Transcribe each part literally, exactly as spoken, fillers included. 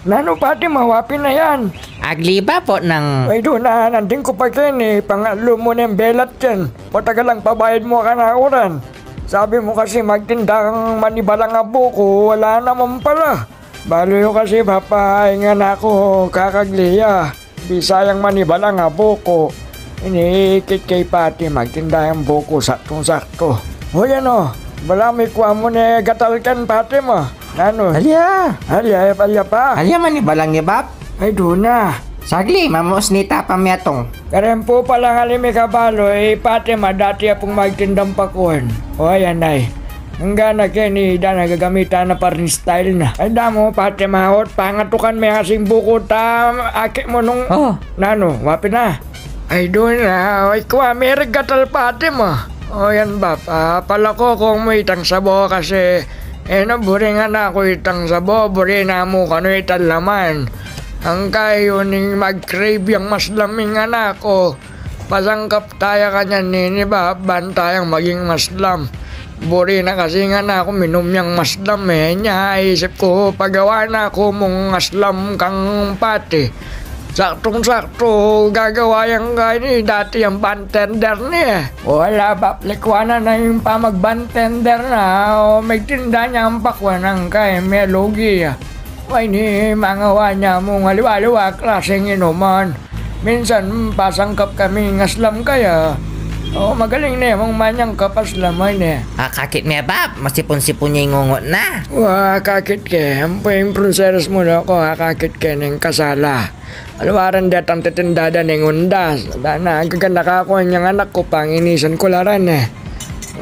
Nanu, Fatima, wa pin a yan? Agli, Bap, o nang... Ay, duna, nandin ku pa keni, pangalu mu neng belat yan. Patagalan pabayad mu kanaku ran. Sabi mu kasi magtinda kang manibalang a buku, wala naman pala. Balu yu kasi, Bap, ing anak ku, kakagli ya. Bisa yang manibalang a buku. Ini ikit ke i Pati, magtinda yang buku, saktong-sakto. O yan o, balamu ikua mu ne gatal ken, Pati, mu. Nanu? Alya. Alya, alya pa. Alya manibalang ya, Bap? Ay, duna. Sagli, mamus ni tapa metung. Kareng pu palang ali mikabalu, i Pati, ma, dati ya pung magtindang pakwan. O, ayan ay. Angga na keni, ida na gagamitan na pa rin style na. Ay, damu, Pati, ma, ot pangatukan me asing buku ta, akit mu nung... O. Nanu, wa pin a? Ay, duna, ikua me ring gatal, Pati, ma. O yan, Bap, palako ku mu itang sabo kasi, e na, buri ning anak ku itang sabo, buri na mu kanu itang laman. Angkayu ning mag-crave yang maslam ing anak ku. Pasangkap ta ya kanyan nini, Bap, ban tayang maging maslam. Buri na kasi ning anak ku minum yang maslam, e. Nya isip ku, pagawa na ku mung maslam kang Pati. Saktong-sakto, gagawa yang keni, dati yang bartender ne. Wala, Bap, likuanan na ing pamag-bartender na, o, magtinda ne yang pakwan, angkay melugi ya. Wa, ini, mangawa ne mung aliwa-aliwa klaseng inuman. Minsan, pasangkap kami ing aslam kaya. O, magaling ne mung manyangkap aslam, ay ne. Akakit me, Bap, masipun-sipun ya ing ungut na. Wa, akakit ke, ampo ing pruseros mu, loko, akakit ke neng kasala. Aliwa ran detang titinda da neng undas. Dana, gaganaka ku yang anak ku, panginisan ku la ran, e.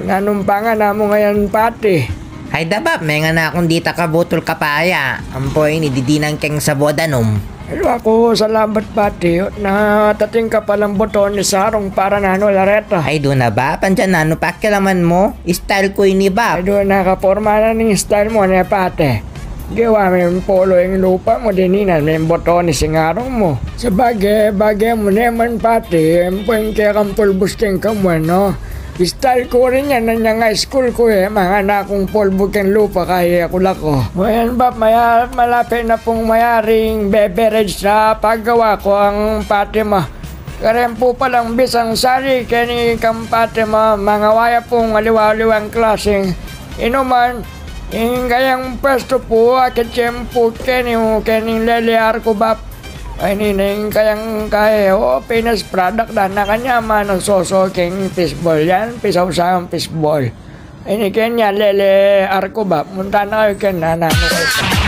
Nanung pangana mu ngayan, Pati? Ay da, Bap, mengan na kung dita kabutul kapaya. Ampo ini, didinan keng sabo danum. Aliwa ku, salamat, Pati. Na, tating ka palang botones sarung para nanu la reta? Ay, duna, Bap, andyan, nanu pakialaman mu? Style ku ini, Bap. Ay, duna, kaporma na ning style mu ne, Pati. Gewa meng polo ing lupa mu, dininan meng botones ing arung mu. Sabage, bage mu ne man, Pati, ampo ing kekang pulbus keng kamuan, no? Style ku rin yan, nung high school ku, e, mangan akung pulbu keng lupa kaya ku lako. Ngayan, Bap, maya, malapit na pung mayaring beverage sa pagawa ku, Pati, ma. Kareng pu palang bisang sari keni kang Pati, ma, mangawa ya pung aliwa-aliwang klaseng inuman. Ing kayang pwestu pu, akit ke pu keni, o, keni lele Arco, Bap. Ay, ini ne ing kayang kae, o, finished product, dana kanyaman, o, soso keng fishball yan, pisawsaw yang fishball. Ini keni lele Arco, Bap, munta na kayu keni, nanu kayu.